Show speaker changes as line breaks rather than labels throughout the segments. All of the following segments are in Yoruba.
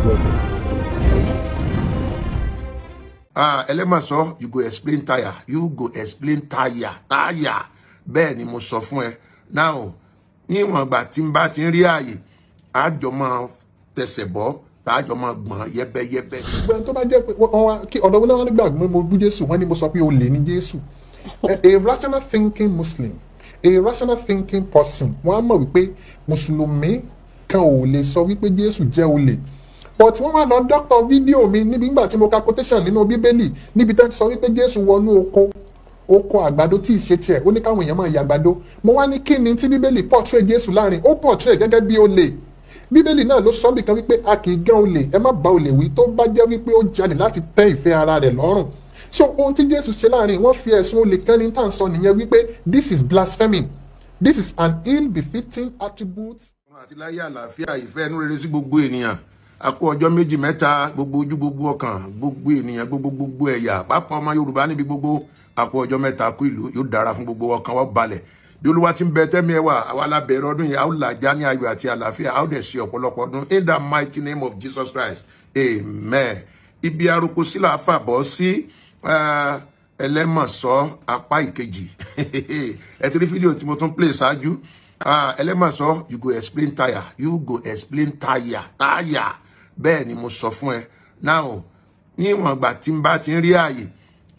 Welcome.
Ah, Ẹlẹ́mọ̀sọ́, you go explain tire, you go explain tire, tire. Bẹ́ẹ̀ ni mo sọ fún ẹ. Now, níwọ̀n ìgbà tí n bá ti ń rí ààyè, àjọ máa tẹsẹ̀ bọ́, tààjọ máa gbọ̀n yẹ́bẹ́yẹ́bẹ́.
Gbogbo ẹni tó bá jẹ́ pé wọ́n wá kí ọ̀dọ̀ wọn nígbà pé mo bú Jésù, wọ́n ní mo sọ pé olè ní Jésù. A rational thinking Muslim, a rational thinking person, wọ́n á mọ̀ wípé mùsùlùmí kan ò lè sọ wípé Jésù jẹ́ olè, but wọ́n wá lọ doctor fídíò mi níbi nígbà tí mo ka quotation nínú Bíbélì níbi tí wọ́n ti sọ wípé Jésù wọnú oko àgbàdo tí ì ṣe tiẹ̀, ó ní káwọn èèyàn máa yà àgbàdo. Mo wá ní kí ni tí Bíbélì portray Jésù láàrin? Ó portray gẹ́gẹ́ bí olè. Bíbélì náà ló sọ nìkan wípé a kì í gán olè, ẹ má bá olè wí tó bá jẹ́ wípé ó jalè láti tẹ́ ìfẹ́ ara rẹ̀ lọ́rùn. So ohun tí Jésù ṣe láàrin, wọ́n fi ẹ̀sùn olè kan ní tá à ń sọ nìyẹn wípé this is blasphemy, this is an ill befitting attribute.
Àti láyé, àlàáfíà, ìfẹ́ inú rere sí gbogbo ènìyàn. A kó ọjọ́ 2 mẹ́ta, gbogbo ojú, gbogbo ọkàn, gbogbo ènìyàn, gbogbo gbogbo ẹ̀yà, pápá ọmọ Yorùbá níbi gbogbo. A kó ọjọ́ 3, kú ìlú yóò dára fún gbogbo ọkàn wa balẹ̀. Bí Olúwa ti ń bẹ tẹ́mi ẹ wà, àwa lábẹ̀rẹ̀ ọdún yìí, a ó làjá ní ayọ̀ àti àlàáfíà, a ó dẹ̀ ṣe ọ̀pọ̀lọpọ̀ ọdún, in the mighty name of Jesus Christ, amen. Ibi arúgbó sílà fàbọ̀ sí Ẹlẹ́mọ̀sọ́ apá ìkejì. Ẹ ti rí fídíò tí mo tún play ṣáájú. Ẹlẹ́mọ̀sọ́, you go explain tire, you go explain tire, tire. Bẹ́ẹ̀ ni mo sọ fún ẹ. Now, níwọ̀n ìgbà tí n bá ti ń rí ààyè,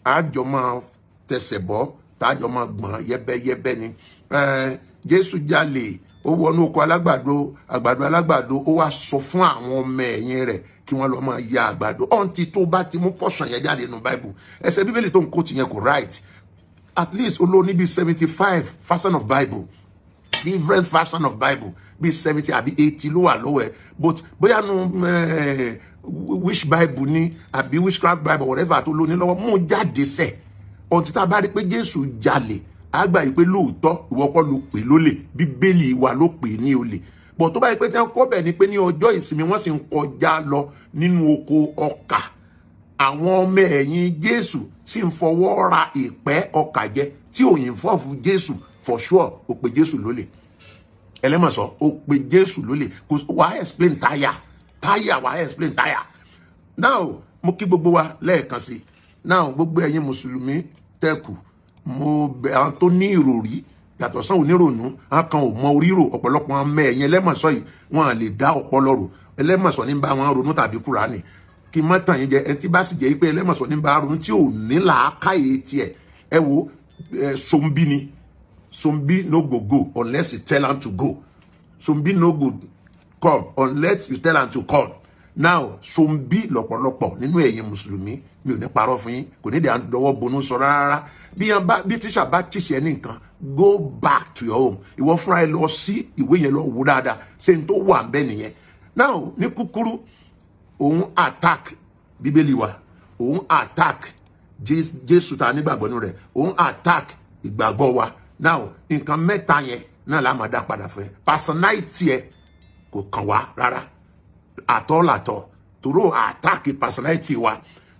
àjọ máa tẹsẹ̀ bọ́, tààjọ máa gbọ̀n yẹ́bẹ́yẹ́bẹ́ ni. Jésù jalè, ó wọnú oko alágbàdo, àgbàdo alágbàdo, ó wá sọ fún àwọn ọmọ ẹ̀yìn rẹ̀ kí wọ́n lọ máa ya àgbàdo. Ọ̀ǹtí tó bá ti mú portion yẹn jáde nínú Bible, ẹsẹ̀ Bíbélì tó ń kó tìyẹn kò right. At least ó ló níbi 75 version of Bible, different version of Bible, bíi 70 àbí 80 ló wà lọ́wọ́ ẹ̀. But bóyá nu which Bible ni àbí witchcraft Bible, whatever tó ló ní lọ́wọ́, mú jáde sẹ̀. Ọ̀ǹtí tá a bá rí pé Jésù jalè, á gbà yìí pé lóòótọ́ ìwọ kọ́ ló pè lólè, Bíbélì wa ló pè ní olè. Bọ̀ tó bá yẹ pé tí wọ́n kọ́ bẹ̀ ni pé ní ọjọ́ ìsinmi wọ́n sì ń kọjá lọ nínú oko ọkà, àwọn ọmọ ẹ̀yìn Jésù sì ń fọwọ́ ra ìpẹ́ ọkà jẹ tí òyìn fọ́ọ̀fù Jésù, for sure ó pe Jésù lólè. Ẹlẹ́mọ̀sọ́, ó pe Jésù lólè. Kò wàá explain tire, tire, wàá explain tire. Now, mo kí gbogbo wa lẹ́ẹ̀kan sí. Now, gbogbo ẹ̀yin mùsùlùmí tẹ́kù, mo bẹ̀ àwọn tó ní ìròrí yàtọ̀ sáwọn onírònú, àwọn kan ò mọ orírò. Ọ̀pọ̀lọpọ̀ àwọn ọmọ ẹ̀yìn Ẹlẹ́mọ̀sọ́ yìí, wọn à lè dá ọpọlọ rò. Ẹlẹ́mọ̀sọ́ ní bá wọn ronú tàbí Kúránì. Kí n má tàn yín jẹ, ẹni tí bá sì jẹ́ pé Ẹlẹ́mọ̀sọ́ ní bá ronú tí ò ní làákàyè tiẹ̀, ẹ wo ẹ, sombi ni. Sombi no go go unless you tell am to go. Sombi no go come unless you tell am to come. Now, sombi lọ́pọ̀lọpọ̀ nínú ẹ̀yin mùsùlùmí. Mi ò ní parọ́ fún yín, kò ní dẹ̀ à ń dọwọ́ bonú sọ rárá. Bí yẹn bá bí tíṣà bá tíṣẹ ní nǹkan, go back to your home. Ìwọ fúnra ẹ lọ sí ìwé yẹn, lọ wò dáadáa ṣé n tó wà ń bẹ nìyẹn. Now, ní kúkúrú, òun attack Bíbélì wa, òun attack Jésù ta nígbàgbọ́ nínú rẹ̀, òun attack ìgbàgbọ́ wa. Now, nǹkan mẹ́ta yẹn náà la máa dá padà fún ẹ. Personality ẹ kò kàn wá rárá àtọ́ làtọ̀ tòró attack personality wa.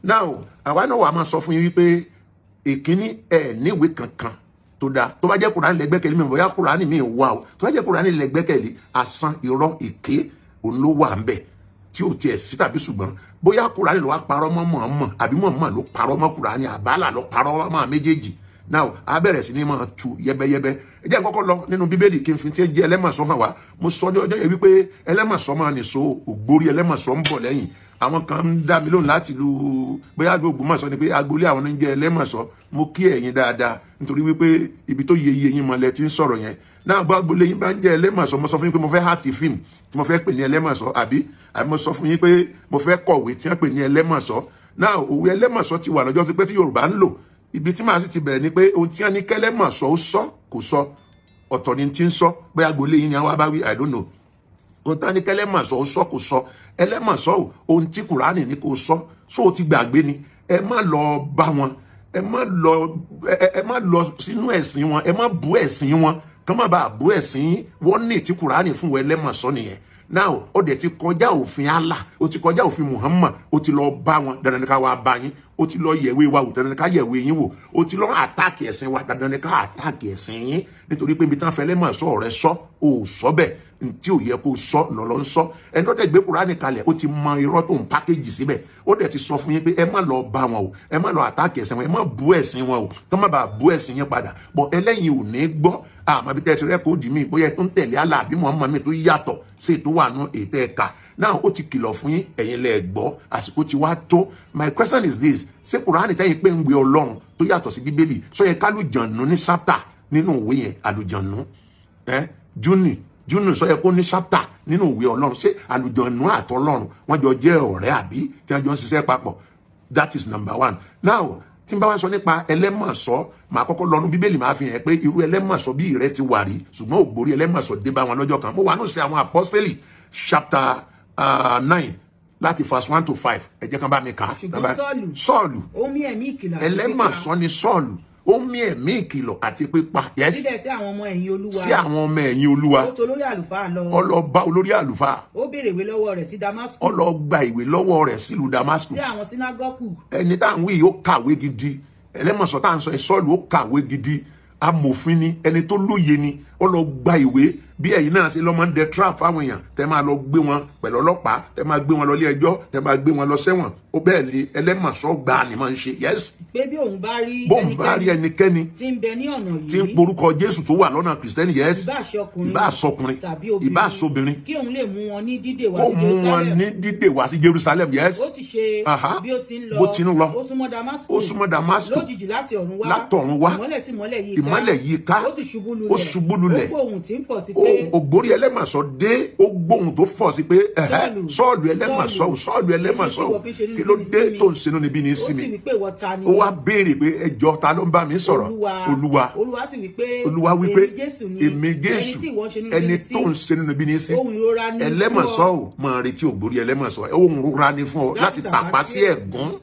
Now, àwa náà wà máa sọ fún yín wípé ìkíní, ẹ níwèé kankan tó dáa. Tó bá jẹ́ Kùránì lẹ́gbẹ́kẹ̀lé mi, bóyá Kùránì mi wà o. Tó bá jẹ́ Kùránì lẹ́gbẹ́kẹ̀lé, asán, irọ́, èké òun ló wà ń bẹ̀ tí ò tiẹ̀ sí tàbí ṣùgbọ́n. Bóyá Kùránì ló wá parọ́ mọ́ mọ̀ọ́mọ̀ àbí mọ̀ọ́mọ̀ ló parọ́ mọ́ Kùránì, àbálà ló parọ́ mọ́ méjèèjì. Now, a bẹ̀rẹ̀ sí ní máa tu yẹ́bẹ́yẹ́bẹ́. Ẹ jẹ́ n kọ́kọ́ lọ nínú Bíbélì kí n fi tí ń jẹ́ Ẹlẹ́mọ̀sọ́ hàn wá. Mo sọ ní ọjọ́ yẹn wípé Ẹlẹ́mọ̀sọ́ máa nìṣó ògbórí, Ẹlẹ́mọ̀sọ́ ń bọ̀ lẹ́yìn. Àwọn kan ń dá mi lóhùn láti lu bóyá Ògbómọ̀ṣọ́ ni pé agboolé àwọn ń jẹ́ Ẹlẹ́mọ̀ṣọ́. Mo kí ẹ̀yin dáadáa nítorí wípé ibi tó yẹ iye yín mọ̀lẹ́ ti ń sọ̀rọ̀ yẹn náà. Bá agboolé yín bá ń jẹ́ Ẹlẹ́mọ̀ṣọ́, mo sọ fún yín pé mo fẹ́ act fíìmù tí mo fẹ́ pè ní Ẹlẹ́mọ̀ṣọ́, àbí mo sọ fún yín pé mo fẹ́ kọ̀wé tí wọ́n pè ní Ẹlẹ́mọ̀ṣọ́ náà. Òwe Ẹlẹ́mọ̀ṣọ́ ti wà lọ́jọ́ pípẹ́ tí Yorùbá ń lò. Ibi tí màá sì ti bẹ̀rẹ̀ ni pé ohun tí wọ́n ní kẹ́lẹ́mọ̀ṣọ́ ó sọ kò sọ, ọ̀tọ̀ ni tí ń sọ. Bóyá agboolé yín ni àwọn bá wí, I don't know. Ohun tí wọ́n ní kẹ́lẹ́mọ̀ṣọ́ ó sọ kò sọ. Ẹlẹ́mọ̀ṣọ́ o, ohun tí Kùránì ní kò sọ só o ti gbàgbé ni. Ẹ má lọ bá wọn, ẹ má lọ sínú ẹ̀sìn wọn, ẹ má bú ẹ̀sìn wọn kán má bàa bú ẹ̀sìn yín. Wọ́n ní tí Kùránì fún wọn, Ẹlẹ́mọ̀ṣọ́ nìyẹn. Now, ó dẹ̀ ti kọjá òfin Allah, ó ti kọjá òfin Muhammad, ó ti lọ bá wọn. Dandan ní ká wá bá yín. Ó ti lọ yẹ̀wé wa wò, dandan ni ká yẹ̀wé yín wò. Ó ti lọ attack ẹ̀sìn wa, dandan ni ká attack ẹ̀sìn yín, nítorí pé ibi tán fẹlẹ́ mọ̀ sọ rẹ sọ ò sọ bẹ́ẹ̀, tí ò yẹ kó sọ lọ́lọ́ ń sọ. Ẹni tó dẹ̀ gbé Kùránì kalẹ̀, ó ti mọ irọ́ tó ń pákéjì síbẹ̀. Ó dẹ̀ ti sọ fún yín pé ẹ má lọ bá wọn o, ẹ má lọ attack ẹ̀sìn wọn, ẹ má bú ẹ̀sìn wọn o, tó má bàa bú ẹ̀sìn yín padà. Bọ̀ ẹlẹ́yin ò ní gbọ́. Àmọ́ bí tẹ́sí rẹ́kọ̀ọ́dì mi, bóyá ẹ tó ń tẹ̀lé Allah àbí Muhammad mi tó yàtọ̀ sí ètò wà nù ètò ẹ̀ka náà, ó ti kìlọ̀ fún yín, ẹ̀yin lẹ gbọ́. Àsìkò ti wá tó. My question is this: ṣé Kùránì tẹ́yìn pé ń gbé Ọlọ́run tó yàtọ̀ sí Bíbélì, sọ yẹ kálùjànnú ní sáptà nínú ìwé yẹn? Àlùjànnú ẹ júnì júnì, sọ yẹ kó ní sáptà nínú ìwé Ọlọ́run? Ṣé àlùjànnú àtọlọ́run wọ́n jọ jẹ́ ọ̀rẹ́ àbí tí wọ́n jọ ń ṣiṣẹ́ papọ̀? That is number one. Now, tí n bá wá sọ nípa ẹlẹ́mọ̀sọ́, màá kọ́kọ́ lọ́nu Bíbélì, máa fi hàn pé irú ẹlẹ́mọ̀sọ́ bí ìrẹ́ ti wà rí, ṣùgbọ́n ògbórí ẹlẹ́mọ̀sọ́ dé bá wọn lọ́jọ́ kan. Mo wà nù sí àwọn Apọ́sítélì chapter 9 láti verse 1 to 5. Ẹ jẹ́ kán bá mi kà á.
Ṣùgbọ́n Sọ́ọ̀lù,
Sọ́ọ̀lù,
ó mí ẹ̀mí ìkìlọ̀ àti pípa
ẹlẹ́mọ̀sọ́ ni Sọ́ọ̀lù, ó mí ẹ̀mí ìkìlọ̀ àti pípa, yes.
Síbẹ̀ sí àwọn ọmọ ẹ̀yìn Olúwa.
Sí àwọn ọmọ ẹ̀yìn Olúwa.
Ó tọ̀ olórí àlùfáà lọ.
Ó lọ bá olórí àlùfáà.
Ó béèrè ìwé lọ́wọ́ rẹ̀ sí Damasku.
Ó lọ gba ìwé lọ́wọ́ rẹ̀ sílùú Damasku.
Sí àwọn sínágọ́gù.
Ẹni tá à ń wí yìí, ó kàwé gidi. Ẹlẹ́mọ̀sọ́ tá à ń sọ yìí, Sọ́ọ̀lù, ó kàwé gidi, amòfin ni, ẹni tó lóye ni. Ó lọ gba ìwé bí ẹ̀yin náà ṣe lọ́mọ ń dẹ trap fáwọn èèyàn, tẹ́ máa lọ gbé wọn pẹ̀lú ọlọ́pàá, tẹ́ máa gbé wọn lọ ilé ẹjọ́, tẹ́ máa gbé wọn lọ sẹ́wọ̀n. Ó bẹ́ẹ̀ ni ẹlẹ́mọ̀sọ́ gbà ni máa ń ṣe, yes.
Pé bí òun bá rí
Bóun bá rí ẹnikẹ́ni
tí ń bẹ ní ọ̀nà yìí,
tí ń porúkọ Jésù tó wà lọ́nà Kìrìsìtẹ́nì, yes,
ìbá ṣe ọkùnrin,
ìbá sọkùnrin,
tàbí obìnrin,
ìbá sọbìnrin,
kí òun lè mú wọn ní dídè wá
kó
sí
mú wọn
Jerusalem.
ní dídè wá sí Jerusalem, yes.
Ó sì ṣe, bí ó ti ń lọ,
Bó ti ń lọ,
ó súnmọ́ Damasku.
Ó súnmọ́ Damasku.
Lójijì láti ọ̀run wá,
Látọ̀run wá,
ìmọ́lẹ̀ sì mọ́lẹ̀ yí i ká.
Ìmọ́lẹ̀ yí i ká.
Ó sì ṣubú lulẹ̀.
Ó ṣubú lulẹ̀.
Ó gbọ́ ohùn tí ń fọ̀ sí pé,
Ògbórí ẹlẹ́mọ̀sọ́ dé, ó gbóhùn tó fọ̀ sí pé, ẹ̀hẹ́,
Sọ́ọ̀lù,
Sọ́ọ̀lù ẹlẹ́mọ̀sọ́ o, Sọ́ọ̀lù ẹlẹ́mọ̀sọ́ o,
èyí tí ìwọ fi ń ṣe
kí ló
inúnibíni
dé
sí mi?
tó ń ṣe inúnibíni
Ó
sí
sì
mi?
wí pé, ìwọ ta ni?
Ó wá béèrè pé, ẹjọ́, ta ló ń bá mi sọ̀rọ̀?
Olúwa.
Olúwa.
Olúwa sì wí pé,
Olúwa wípé,
èmi Jésù ni,
èmi Jésù,
ẹni tí ìwọ ń ṣe
ẹni
inúnibíni sí.
tó ń ṣe inúnibíni sí.
Ohun ìrora ni
Ẹlẹ́mọ̀sọ́
fún ọ
ò máa retí ògbórí ẹlẹ́mọ̀sọ́. Ohun ìrora ni fún ọ láti
láti
tàpá sí ẹ̀gún.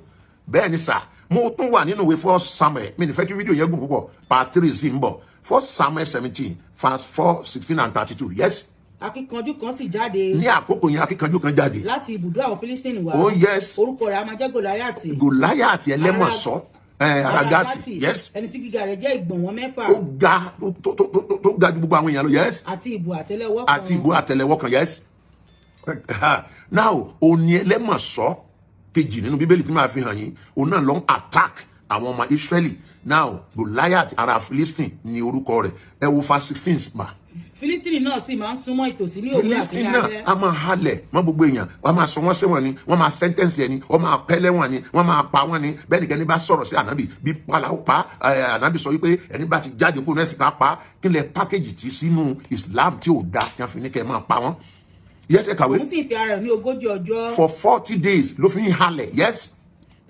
Bẹ́ẹ̀ ni sà. Mo tún wà nínú ìwé First Samuel. Mi ní fẹ́ kí fídíò yẹn gùn púpọ̀, part 3 sì ń bọ̀. First Samuel 17 verse 4, 16 and 32, yes.
Akíkanjú kan sì jáde
Ní àkókò yẹn, akíkanjú kan jáde
láti ibùdó àwọn Fílístínì wá.
Oh, yes.
Orúkọ rẹ̀ a máa jẹ́ Gòláyàtì,
Gòláyàtì ẹlẹ́mọ̀sọ́, ará Gátì, yes.
ẹni tí gíga rẹ̀ jẹ́ ìgbọ̀nwọ́ 6
Ó ga tó ga ju gbogbo àwọn èèyàn lọ, yes.
àti ìbò àtẹ́lẹwọ́ kan.
Àti ìbò àtẹ́lẹwọ́ kan, yes. Now, òní ẹlẹ́mọ̀sọ́ kejì nínú Bíbélì tí màá fi hàn yín, òun náà ló ń attack àwọn ọmọ Israẹli. Now, Goliath ará Philistine ní orúkọ rẹ̀. Ẹ wo verse 16 ma.
Fílístínì náà sì máa ń súnmọ́ ìtòsí ní òwúrọ̀ àti
Philistine
ní
náà
alẹ́.
a máa halẹ̀ mọ́ gbogbo èèyàn, wọ́n máa sọ wọ́n sẹ́wọ̀n ni, wọ́n máa sentence ẹni, wọ́n máa pẹ́ lẹ́wọ̀n ni, wọ́n máa pa wọ́n ni. Bẹ́ẹ̀ nìkan ní bá sọ̀rọ̀ sí ànábì bí pala ó pa ẹ, ànábì sọ wípé ẹni bá ti jáde kó nẹ́ẹ̀sì ká pa. Kí lẹ pákéjì tí sínú Islam tí ò da tí wọ́n fi ní kẹ́ ẹ máa pa wọ́n? Yes, ẹ kàwé.
Òun sì fi ara rẹ̀ ní 40 ọjọ́.
For 40 days ló fi ń halẹ̀, yes.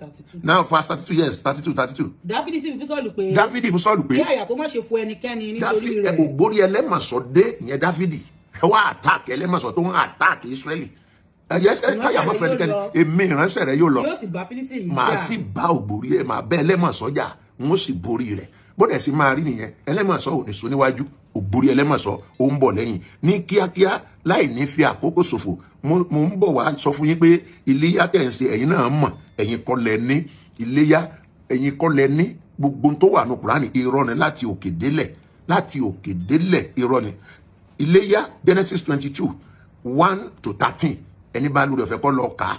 32.
Now verse 32, yes, 32, 32.
Dáfídì sì wí fún Sọ́ọ̀lù pé,
Dáfídì fún Sọ́ọ̀lù pé,
kí àyà kó má ṣe fo ẹnikẹ́ni nítorí
Dáfídì
rẹ̀.
Ògbórí ẹlẹ́mọ̀sọ́ dé, ìyẹn Dáfídì. Ẹ wá attack ẹlẹ́mọ̀sọ́ tó ń attack Ísírẹ́lì. Ẹ yẹ káyà má fẹ́ ẹnikẹ́ni. Èmi ìránṣẹ́ rẹ yóò lọ,
Yóò sì bá Fílístínì yìí
màá
jà.
sì bá ògbórí ẹ, màá bẹ́ ẹlẹ́mọ̀sọ́ jà, n ó sì borí rẹ̀. Bóde sì máa rí nìyẹn. Ẹlẹ́mọ̀sọ́ ò ní so níwájú, ògbórí ẹlẹ́mọ̀sọ́ ó ń bọ̀ lẹ́yìn ní kíákíá. Láì ní fi àkókò ṣòfò, mo ń bọ̀ wá sọ fún yín pé iléyá tẹ̀ ń ṣe, ẹ̀yin náà mọ̀, ẹ̀yin kọ́ lẹ ní iléyá, ẹ̀yin kọ́ lẹ ní gbogbo tó wà ní Kùránì. Irọ́ ni láti òkè délẹ̀, láti òkè délẹ̀, irọ́ ni iléyá. Genesis 22:1 to 13, ẹni bá lórí ọ̀fẹ́ kọ́ lọ kà á.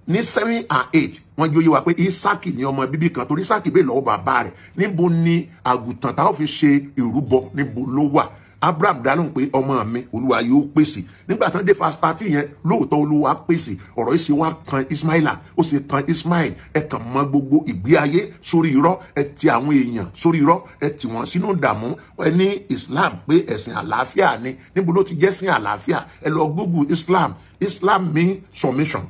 Ní 7 and 8, wọ́n jó yé wa pé Isaki ní ọmọ bíbí kan, torí Isaki bẹ́ẹ̀ lọ́wọ́ bàbá rẹ̀, níbo ni àgùntàn táwọn fi ṣe ìrúbọ, níbo ló wà? Abraham dá lóhùn pé, ọmọ mi, Olúwa yóò pèsè. Nígbà tí wọ́n dé verse 13 yẹn, lóòótọ́ Olúwa pèsè. Ọ̀rọ̀ yìí ṣe wá kan Ismaila, ó ṣe kan Ismail. Ẹ kàn mọ gbogbo ìgbé ayé sórí irọ́. Ẹ ti àwọn èèyàn sórí irọ́, ẹ tì wọ́n sínú ìdààmú. Ẹ ní Islam pé ẹ̀sìn àlàáfíà ni. Níbo ló ti jẹ́ sìn àlàáfíà? Ẹ lọ Google Islam. Islam mean submission,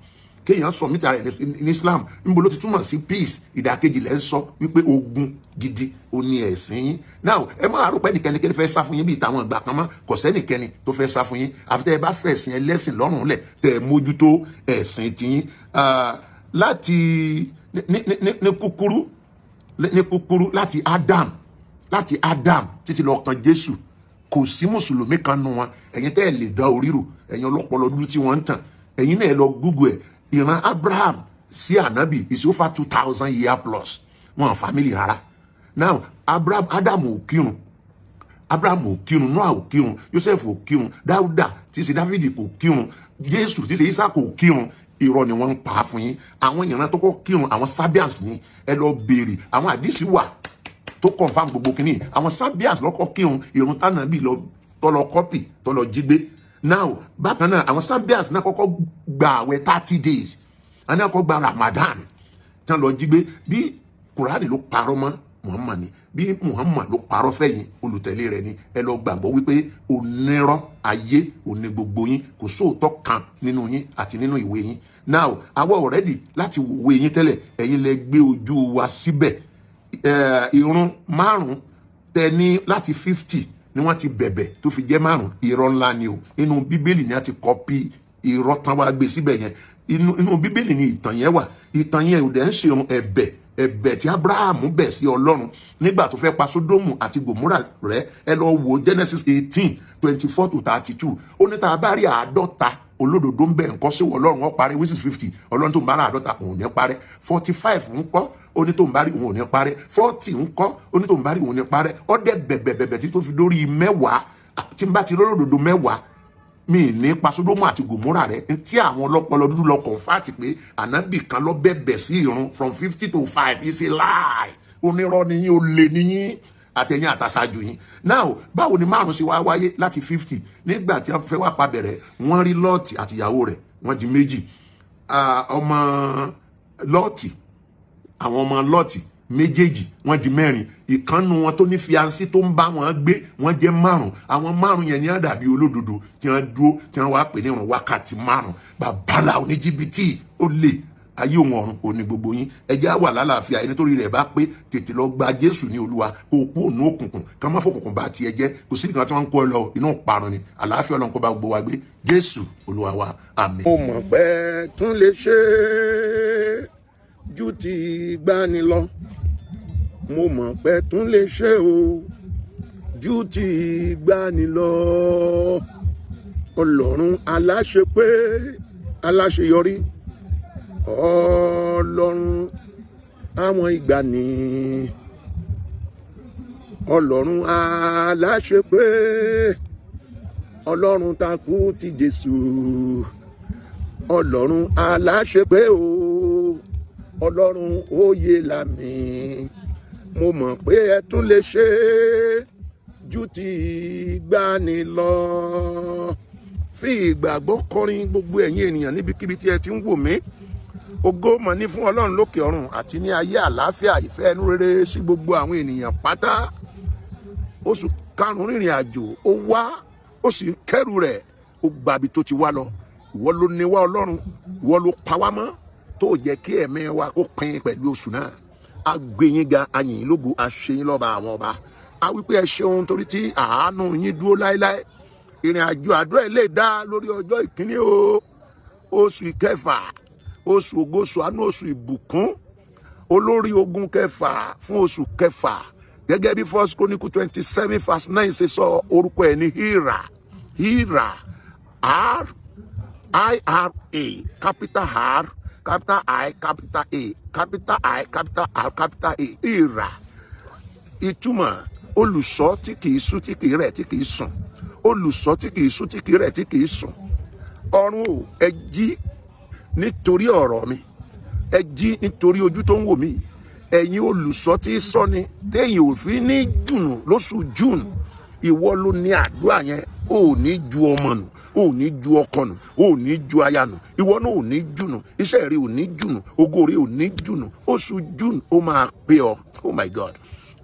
kéèyàn submit ara ẹ̀ ní Islam. Níbo ló ti túmọ̀ sí peace? Ìdàkejì lẹ́ ń sọ wípé ogun gidi ó ní ẹ̀sìn yín. Now, ẹ máa rò pé ẹnikẹ́ni fẹ́ sá fún yín bíi tàwọn ìgbà kan mọ́. Kò sẹ́nìkẹ́ni tó fẹ́ sá fún yín, àfi tẹ́ ẹ bá fẹ́ ẹ̀sìn ẹlẹ́sìn lọ́rùn lẹ̀, tẹ́ ẹ mójútó ẹ̀sìn tiyín. Láti ní kúkúrú, láti Adam títí lọ kan Jésù, kò sí mùsùlùmí kan nu wọn. Ẹ̀yin tẹ́ ẹ lè dá orí rò, ẹ̀yin ọlọ́pọlọ dúdú tí wọ́n ń tàn, ẹ̀yin náà ẹ lọ Google ẹ̀. Ìran Abraham Sí ànábì is over 2,000 year plus. Wọn family rárá. Now, Abraham, Ádámù ò kírun, Abraham ò kírun, Noah ò kírun, Joseph ò kírun, Dáúdà tí í ṣe Dáfídì kò kírun, Jésù tí í ṣe Isa kò kírun. Irọ́ ni wọ́n ń pa fún yín. Àwọn ìran tó kọ́ kírun, àwọn Sabians ni. Ẹ lọ béèrè, àwọn àdìsí wà tó confirm gbogbo kínní. Àwọn Sabians lọ́kọ́ kírun, ìrun tánàbí lọ tọ́lọ copy, tọ́lọ jí gbé. Now, bákan náà, àwọn Sabians náà kọ́kọ́ gba àwẹ̀ 30 days, àwọn náà kọ́ gba Ramadan tí wọ́n lọ jí gbé. Bí Kùránì ló parọ́ mọ́ Muhammad ni, bí Muhammad ló parọ́ fẹ́yìn olùtẹ̀lé rẹ̀ ni, ẹ lọ gbàgbọ́ wípé onírọ́ ayé òní gbogbo yín. Kò sóòótọ́ kan nínú yín àti nínú ìwé yín. Now, àwa already láti wòwe yín tẹ́lẹ̀, ẹ̀yin lẹ gbé ojú wa síbẹ̀. Ìrun 5 tẹ ní láti 50 ni wọ́n ti bẹ̀bẹ̀ tó fi jẹ́ 5. Irọ́ ńlá ni o. Inú Bíbélì ni a ti copy irọ́ tán wá gbé síbẹ̀ yẹn. Inú Bíbélì ni ìtàn yẹn wà. Ìtàn yẹn ò dẹ̀ ń ṣe ẹ̀bẹ̀, ẹ̀bẹ̀ tí Abraham bẹ̀ sí Ọlọ́run nígbà tó fẹ́ pa Sódómù àti Gòmórà rẹ́. Ẹ lọ wo Genesis 18:24 to 32. Ó ní tá a bá rí 50 olódodo ń bẹ̀ nǹkan, síwọ̀ Ọlọ́run ó parẹ́? Which is 50. Ọlọ́run tó ń bá rà 50, òun ò ní parẹ́. 45 ńkọ́? Ó ní tó ń bá rí, òun ò ní parẹ́. 40 ńkọ́? Ó ní tó ń bá rí, òun ò ní parẹ́. Ó dẹ̀ bẹ̀bẹ̀ bẹ̀bẹ̀ tí tó fi dórí 10. Tí n bá ti lólódodo 10, mi ní pa Sódómù àti Gòmórà rẹ. Tí àwọn ọlọ́pọlọ dúdú lọ convert pé ànábì kan lọ bẹ̀bẹ̀ sí irun from 50 to 5 is a lie. Onírọ́ ni yín, olè ni yín, àtẹ̀yìn àtàṣáájú yín. Now, báwo ni 5 ṣe wá wáyé láti 50? Nígbà tí wọ́n fẹ́ wá pa bẹ̀rẹ̀, wọ́n rí Lọ́ọ̀tì àtìyàwó rẹ̀, wọ́n di 2. Ọmọ Lọ́ọ̀tì, àwọn ọmọ Lọ́ọ̀tì méjèèjì, wọ́n di 4. Ìkànnù wọn tó ní fiancé tó ń bá wọn gbé, wọ́n jẹ́ 5. Àwọn 5 yẹn ní àdàbí olódodo tí wọ́n dúró, tí wọ́n wá pè ní ìrun wákàtí 5. Babalá oníjìbìtì, ó lè ayé òun ọ̀run òní gbogbo yín. Ẹjẹ́ á wà lálàáfíà. Ẹni torí rẹ̀ bá pé, tètè lọ gba Jésù ní Olúwa, kó o kú òun òkùnkùn, ká má fòkùnkùn bá tiẹ̀ jẹ́. Kò sí nǹkan tí wọ́n ń kó ẹ lọ, inú parun ni. Àlàáfíà Ọlọ́run kó bá gbogbo wa gbé. Jésù Olúwa wa, àmín. Mo mọ̀ pé tún lè ṣe ju ti gbani lọ. Mo mọ̀ pé tún lè ṣe o ju ti gbani lọ. Ọlọ́run aláṣepé, aláṣeyọrí, Ọlọ́run àwọn ìgbàanì, Ọlọ́run aláṣepé, Ọlọ́run takú ti Jésù, Ọlọ́run aláṣepé o, Ọlọ́run òye làmì. Mo mọ̀ pé ẹ tún lè ṣe ju ti ìgbàanì lọ. Fi ìgbàgbọ́ kọrin, gbogbo ẹ̀yin ènìyàn níbikíbi tí ẹ ti ń wò mí. Ògo mọ̀ ní fún Ọlọ́run lókè ọ̀run, àti ní ayé, àlàáfíà, ìfẹ́ ẹnu rere sí gbogbo àwọn ènìyàn pátá. Oṣù karùn-ún rìnrìn àjò, ó wá, ó sì ń kẹ́rù rẹ̀, ó gbabi tó ti wá lọ. Ìwọ ló ní wá, Ọlọ́run. Ìwọ ló pa wá mọ́, tó jẹ́ kí ẹ̀mí wa kó pin pẹ̀lú oṣù náà. A gbé yín ga, a yìn yín lógo, a ṣe yín lọ́ba àwọn ọba. A wí pé ẹ ṣeun, torí tí àánú yín dúró láéláé. Ìrìn àjò àdúrà ilé dá lórí ọjọ́ ìkíní o, oṣù ìkẹfà, oṣù ògo, oṣù àánú, oṣù ìbùkún, olórí ogun kẹfà fún oṣù kẹfà. Gẹ́gẹ́ bí First Chronicle 27 verse 9 ṣe sọ, orúkọ ẹ̀ ní Hira. Hira, R I R A, capital R, capital I, capital A, capital I, capital R, capital A, Hira. Ìtumọ̀, olùṣọ́ tí kìí sú, tí kìí rẹ̀, tí kìí sùn. Olùṣọ́ tí kìí sú, tí kìí rẹ̀, tí kìí sùn. Ọ̀run o, ẹ jí nítorí ọ̀rọ̀ mi, ẹ jí nítorí ojú tó ń wò mí. Ẹ̀yin olùṣọ́ tí í sọ ni téèyàn ò fi ní jùnù lóṣù June, ìwọ ló ní àdúrà yẹn. Ò ní ju ọmọ nù, ò ní ju ọkọ nù, ò ní ju aya nù. Ìwọ náà ò ní jùnù, iṣẹ́ rẹ ò ní jùnù, ògo rẹ ò ní jùnù. Oṣù June, ó máa pé ọ. Oh my God,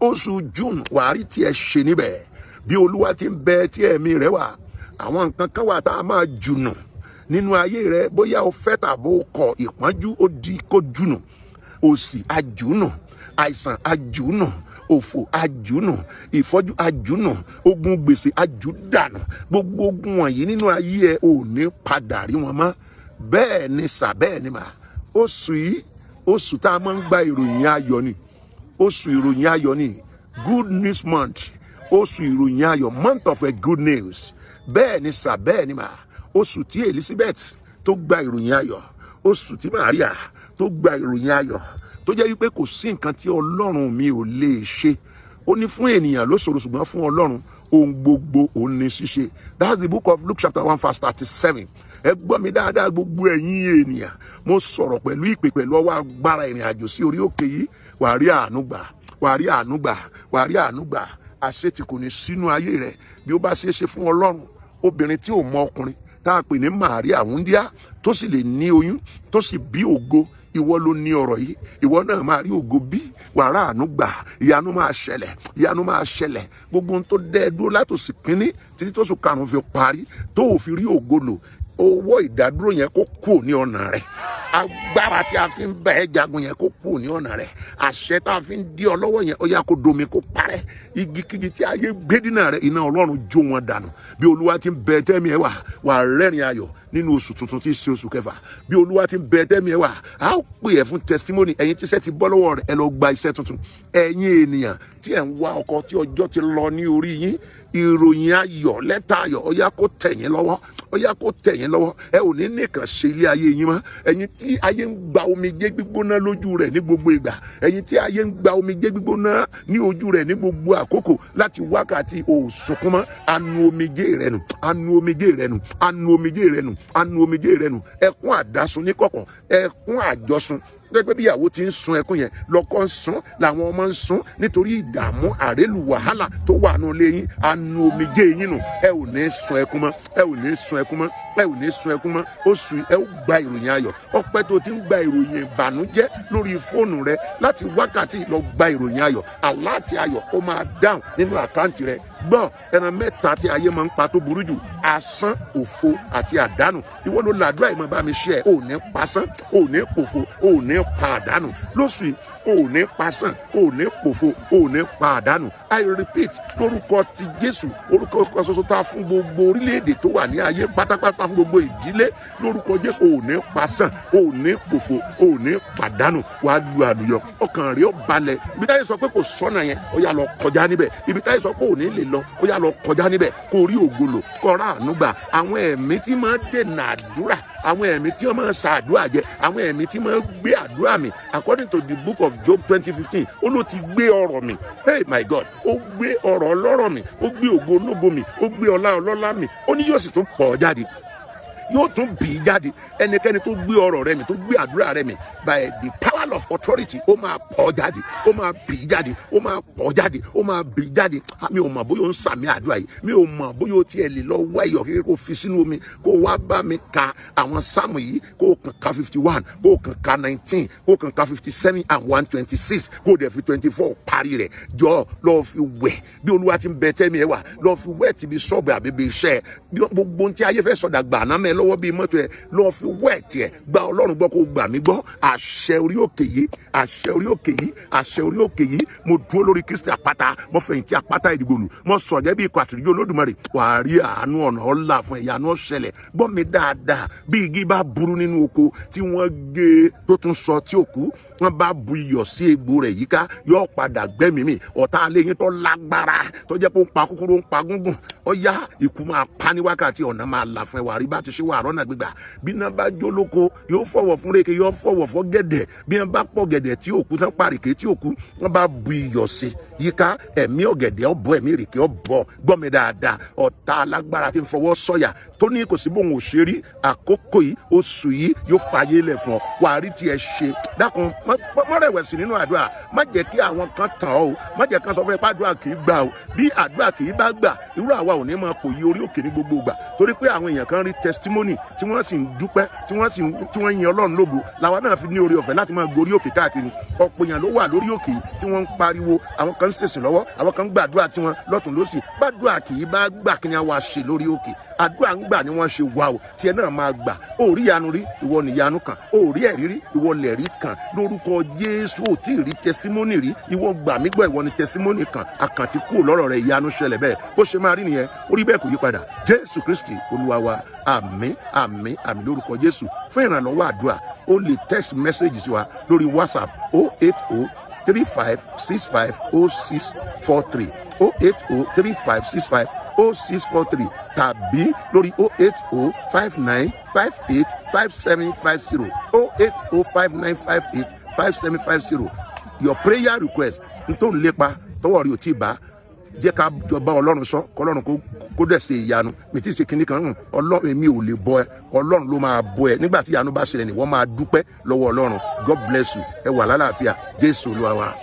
oṣù June, wàá rí tiẹ̀ ṣe níbẹ̀. Bí Olúwa ti ń bẹ tí ẹ̀mí rẹ̀ wà, àwọn nǹkan kan wà tá a máa jùnù nínú ayé rẹ, bóyá o fẹ́ tàbó kọ̀. Ìpọ́njú, ó di kó jùnù. Òṣì ajùnù, àìsàn ajùnù, òfò ajùnù, ìfọ́jú ajùnù, ogun gbèsè ajùdànù. Gbogbo ogun wọ̀nyí nínú ayé ẹ, ò ní padà rí wọn mọ́. Bẹ́ẹ̀ ni sà, bẹ́ẹ̀ ni mà. Oṣù yìí, oṣù tá a máa ń gba ìròyìn ayọ̀ ni. Oṣù ìròyìn ayọ̀ ni, good news month, oṣù ìròyìn ayọ̀, month of a good news. Bẹ́ẹ̀ ni sà, bẹ́ẹ̀ ni mà. Oṣù tí Elizabeth tó gba ìròyìn ayọ̀, oṣù tí Maria tó gba ìròyìn ayọ̀, tó jẹ́ wípé kò sí nǹkan tí Ọlọ́run mi ò lè ṣe. Ó ní fún ènìyàn ló ṣòro, ṣùgbọ́n fún Ọlọ́run ohun gbogbo òun ní ṣíṣe. That's the book of Luke chapter 1 verse 37. Ẹ gbọ́ mi dáadáa, gbogbo ẹ̀yin ènìyàn. Mo sọ̀rọ̀ pẹ̀lú ìpè, pẹ̀lú ọwọ́ agbára ìrìn àjò sí orí òkè yìí. Wàá rí àánú gbà, wàá rí àánú gbà, wàá rí àánú gbà. Àṣetì kò ní sínú ayé rẹ. Bí ó bá ṣe é ṣe fún Ọlọ́run, obìnrin tí ò mọ ọkùnrin tá a pè ní Màríà wúndíá, tó sì lè ní oyún, tó sì bí ògo, ìwọ ló ní ọ̀rọ̀ yìí, ìwọ náà máa rí ògo bí. Wàrà àánú gbà, ìyanu máa ṣẹlẹ̀, ìyanu máa ṣẹlẹ̀. Gbogbo ohun tó dẹ́ ẹ dúró látòsí kínní títí tó sùn karùn-ún fi parí, tó ò fi rí ògo lò, owó ìdádúró yẹn kó kúrò ní ọ̀nà rẹ̀. Agbára tí a fi ń bá ẹ jagun yẹn kó kúrò ní ọ̀nà rẹ̀. Àṣẹ tá a fi ń dí ọ lọ́wọ́ yẹn, ó yá kó domi kó parẹ́. Igikígi tí ayé gbé dínà rẹ̀, iná Ọlọ́run jó wọn dànù. Bí Olúwa ti ń bẹ tẹ́mi ẹ wà, wà rẹ́rìn ayọ̀ nínú oṣù tuntun tí í ṣe oṣù kẹfà. Bí Olúwa ti ń bẹ tẹ́mi ẹ wà, a ó pè ẹ́ fún testimony. Ẹ̀yin tíṣẹ́ ti bọ́ lọ́wọ́ rẹ̀, ẹ lọ gba iṣẹ́ tuntun. Ẹ̀yin ènìyàn tí ẹ̀ ń wá ọkọ tí ọjọ́ ti lọ ní orí yín, ìròyìn ayọ̀, lẹ́tà ayọ̀, ó yá kó tẹ̀ yín lọ́wọ́, ó yá kó tẹ̀ yín lọ́wọ́. Ẹ ò ní nìkan ṣe ilé ayé yín mọ́. Ẹ̀yin tí ayé ń gba omijé gbígbóná lójú rẹ̀ ní gbogbo ìgbà, ẹ̀yin tí ayé ń gba omijé gbígbóná ní ojú rẹ̀ ní gbogbo àkókò, láti wákàtí òsùnkún mọ́, anu omijé rẹ̀ nù, anu omijé rẹ̀ nù, anu omijé rẹ̀ nù, anu omijé rẹ̀ nù. Ẹkún àdásun ní kọ̀kọ̀, ẹkún àjọsùn, pé bí ìyàwó ti ń sun ẹkún yẹn lọ́kọ ń sun, làwọn ọmọ ń sun, nítorí ìdààmú àrélù wàhálà tó wà nù lé yín, anu omijé yín nù. Ẹ ò ní sun ẹkún mọ́, ẹ ò ní sun ẹkún mọ́, ẹ ò ní sun ẹkún mọ́. Oṣù ẹ ó gba ìròyìn ayọ̀. Ọpẹ́ tó ti ń gba ìròyìn ìbànújẹ́ lórí fóònù rẹ, láti wákàtí lọ gba ìròyìn ayọ̀. Alert ayọ̀ ó máa dáhùn nínú account rẹ. Gbọ́n ẹran mẹ́ta tí ayé máa ń pa tó burú jù: asán, òfo àti àdánù. Ìwọ ló làdúrà ìmọ̀ bá mi ṣe ẹ̀. Ò ní pasán, ò ní pòfo, ò ní pa àdánù. Lóṣù yìí, ò ní pasán, ò ní pòfo, ò ní pa àdánù. I repeat, lórúkọ ti Jésù, orúkọ kan ṣoṣo tá a fún gbogbo orílẹ̀-èdè tó wà ní ayé pátápátá, fún gbogbo ìdílé, lórúkọ Jésù, ò ní pasán, ò ní pòfo, ò ní pàdánù. Wàá lu àlùyọ, ọkàn rẹ̀ ó balẹ̀. Ibi táyé sọ pé kò sọ́nà yẹn, ó yá lọ kọjá níbẹ̀. Ibi táyé sọ pé ò ní lè lọ, ó yá lọ kọjá níbẹ̀, kó rí ògo lò, kó rà àánú gbà. Àwọn ẹ̀mí tí máa dènà àdúrà, àwọn ẹ̀mí tí wọ́n máa ń sa àdúrà jẹ, àwọn ẹ̀mí tí máa ń gbé àdúrà mi, according to the book of Job 20:15, ó ló ti gbé ọrọ̀ mi. Hey my God, ó gbé ọrọ̀ ọlọ́rọ̀ mi, ó gbé ògo ológo mi, ó gbé ọlá ọlọ́lá mi. Ó ní yóò sì tún pọ̀ jáde, yóò tún bì í jáde. Ẹnikẹ́ni tó gbé ọrọ̀ rẹ mi, tó gbé àdúrà rẹ mi, by the power of authority, ó máa pọ̀ jáde, ó máa bì í jáde, ó máa pọ̀ jáde, ó máa bì í jáde. Mi ò mọ̀ bóyá ó ń sàmì àdúrà yìí. Mi ò mọ̀ bóyá ó tiẹ̀ lè lọ wá iyọ̀ kékeré, kó fi sínú omi, kó wá bá mi ka àwọn sáàmù yìí. Kó kàn ka 51, kó kàn ka 19, kó kàn ka 57 and 126, kó dẹ̀ fi 24 parí rẹ̀. Jọ lọ́ọ́ fi wẹ̀. Bí Olúwa ti ń bẹ tẹ́mi ẹ̀ wà, lọ́ọ́ fi wẹ̀ tìbí sọ́ọ̀bù àbí bí iṣẹ́, bí gbogbo ohun tí ayé fẹ́ sọ̀dà gbà náà mẹ́ lọ́wọ́ bíi mọ́tò ẹ̀, lọ́ọ́ fi wẹ̀ tiẹ̀. Gba Ọlọ́run gbọ́, kó gbà mí gbọ́. Àṣẹ orí òkè yìí, àṣẹ orí òkè yìí, àṣẹ orí òkè yìí, mo dúró lórí Kristi àpáta, mo fẹ̀yìntì àpáta ìdìgbòlù, mo sọ̀rọ̀ jẹ́ bí ikọ̀ àtìrìjọ́ Olódùmarè. Wàá rí àánú, ọ̀nà ọ̀la fún ìyanu ọ̀ṣẹlẹ̀. Gbọ́ mi dáadáa, bí igi bá burú nínú oko tí wọ́n gé tó tún sọ tí ò kú, wọ́n bá bu iyọ̀ sí egbò rẹ̀ yíká, yóò padà gbẹ́mìí mì. Ọ̀tá alẹ́ yín tó lágbára, tó jẹ́ pé ó ń pa kúkúrú, ó ń pa gúngùn, ó yá, ikú máa pa ní wákàtí. Ọ̀nà máa là fún ẹ, wàá rí bá ti ṣe, wà rọ́nà gbígbà. Bí iná bá jó lóko, yóò fọwọ́ fún reke, yóò fọwọ́ fọ́ gẹ̀dẹ̀. Bí wọ́n bá pọ̀ gẹ̀dẹ̀ tí òkú tán, pàrìkè tí òkú, wọ́n bá bu iyọ̀ sí yíká, ẹ̀mí ọ̀gẹ̀dẹ̀ ọ̀bọ, ẹ̀mí ìrèké ọ̀bọ. Gbọ́ mi dáadáa, ọ̀tá alágbára tí ń fọwọ́ sọ̀yà tó ní kò sí bóun ò ṣe rí, àkókò yìí, oṣù yìí, yóò fàyè lẹ̀ fún ọ, wàá rí tiẹ̀ ṣe. Dákun, má rẹ̀wẹ̀sì nínú àdúrà. Má jẹ́ kí àwọn kan tàn ọ́ o. Má jẹ́ kán sọ fún ẹ pé àdúrà kì í gbà o. Bí àdúrà kì í bá gbà, irú àwa ò ní máa pò yí orí òkè ní gbogbo ìgbà, torí pé àwọn èèyàn kan rí testimony tí wọ́n sì ń dúpẹ́, tí wọ́n sì ń tí wọ́n yin Ọlọ́run lógo, làwa náà fi ní orí ọ̀fẹ́ láti máa gorí òkè káàkiri. Ọ̀pọ̀ èèyàn ló wà lórí òkè yìí tí wọ́n ń pariwo. Àwọn kan ń ṣèṣì lọ́wọ́, àwọn kan ń gbàdúrà tiwọn lọ́tùn lósì. Gbàdúrà kì í bá gbà, kí ni a wá ṣe lórí òkè? Àdúrà ń gbà ni wọ́n ṣe wà o. Tiẹ̀ náà máa gbà. Ó rí ìyanu rí, ìwọ nìyanu kan. Ó rí ẹ̀rí rí, ìwọ lẹ̀rí kan. Lórúkọ Jésù, ò tí ì rí testimony rí, ìwọ gbà mí gbọ́, ìwọ ni testimony kan. Àkàntì kúrò lọ́rọ̀ rẹ̀, ìyanu ṣẹlẹ̀ bẹ́ẹ̀. Bó ṣe máa rí nìyẹn, ó rí bẹ́ẹ̀, kò yí padà. Jésù Kristi Olúwa wa. Àmín, àmín, àmín lórúkọ Jésù. Fún ìrànlọ́wọ́ àdúrà, ó lè text message sí wa lórí WhatsApp, 08035650643, 0803565. 0643 tàbí lórí 08059585750, 08059585750. Your prayer request n tó ń lépa tọwọ́ rí o tí ì bá, jẹ́ ká jọ bá Ọlọ́run sọ, kọlọ́run kó dẹ̀ ṣe ìyanu. Mi tí ì ṣe kinní kan hùn. Ọlọ́run, èmi ò lè bọ ẹ, Ọlọ́run ló máa bọ ẹ. Nígbà tí ìyanu bá ṣẹlẹ̀ ni wọ́n máa dúpẹ́ lọ́wọ́ Ọlọ́run. God bless you. Ẹ wà lálàáfíà. Jésù Olúwa wa.